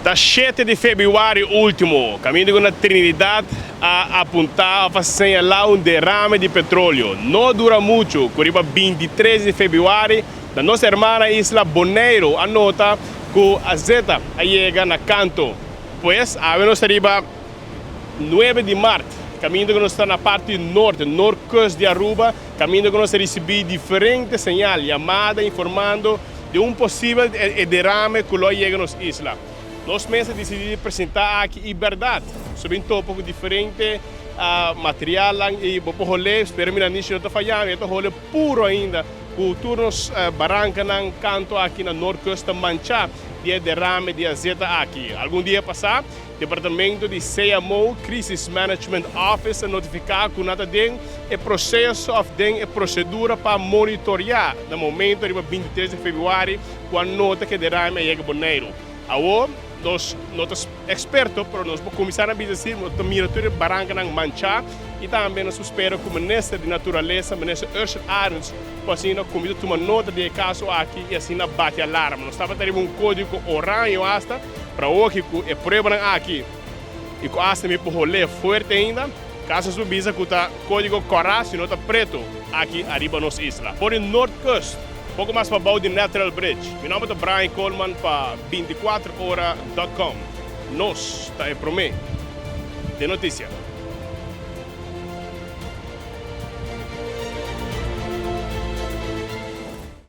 Ta shete di febrüari último, kaminda ku na Trinidad a apuntá òf a señalá un derame di petróleo. No dura muchu ku riba 23 di febrüari na nos hermana isla Boneiru a nota ku azeta a yega na kanto. Pues, awe nos ta riba 9 di mart, kaminda ku nos ta na parti norte, noordkust di Aruba, kaminda ku nos a risibí diferente señal, yamada informando di un posibel e derame ku lo a yega nos isla. Nos mes a disidí di presentá aki i bèrdat, so bin topa ku diferente materialnan i bo por hol'é, spera mi nanishi no ta fayá mi, e ta hole puro ainda ku tur nos barankanan kantu aki na Noordkust ta manchá di e derame di azeta aki. Algun dia pasá, Departamento di CMO, Crisis Management Office, a notifiká ku nan ta den e proseso òf den e prosedura pa monitoriá na momento riba 23 di febrüari ku a nota ku e derame a yega Boneiru. Awor nos no ta eksperto pero nos por kuminsá na bisa si nos ta mira tur e barankanan manchá i tambe nos por spera ku Minister di Naturalesa, Minister Ursel Arends, por asina kuminsá tuma nota di e kaso aki i asina bati alarma. Nos tabata riba un kódigo oraño asta. Pra oki ku e pruebanan aki i ku asta mi por holé fuerte ainda, kaso su bisa ku ta kódigo kòrá si no ta pretu aki ariba nos isla. For di Noordkust, poko mas pabou di Natural Bridge. Mi nòmber ta Brian Koolman pa 24 ora dot com. Nos ta e promé den notisia.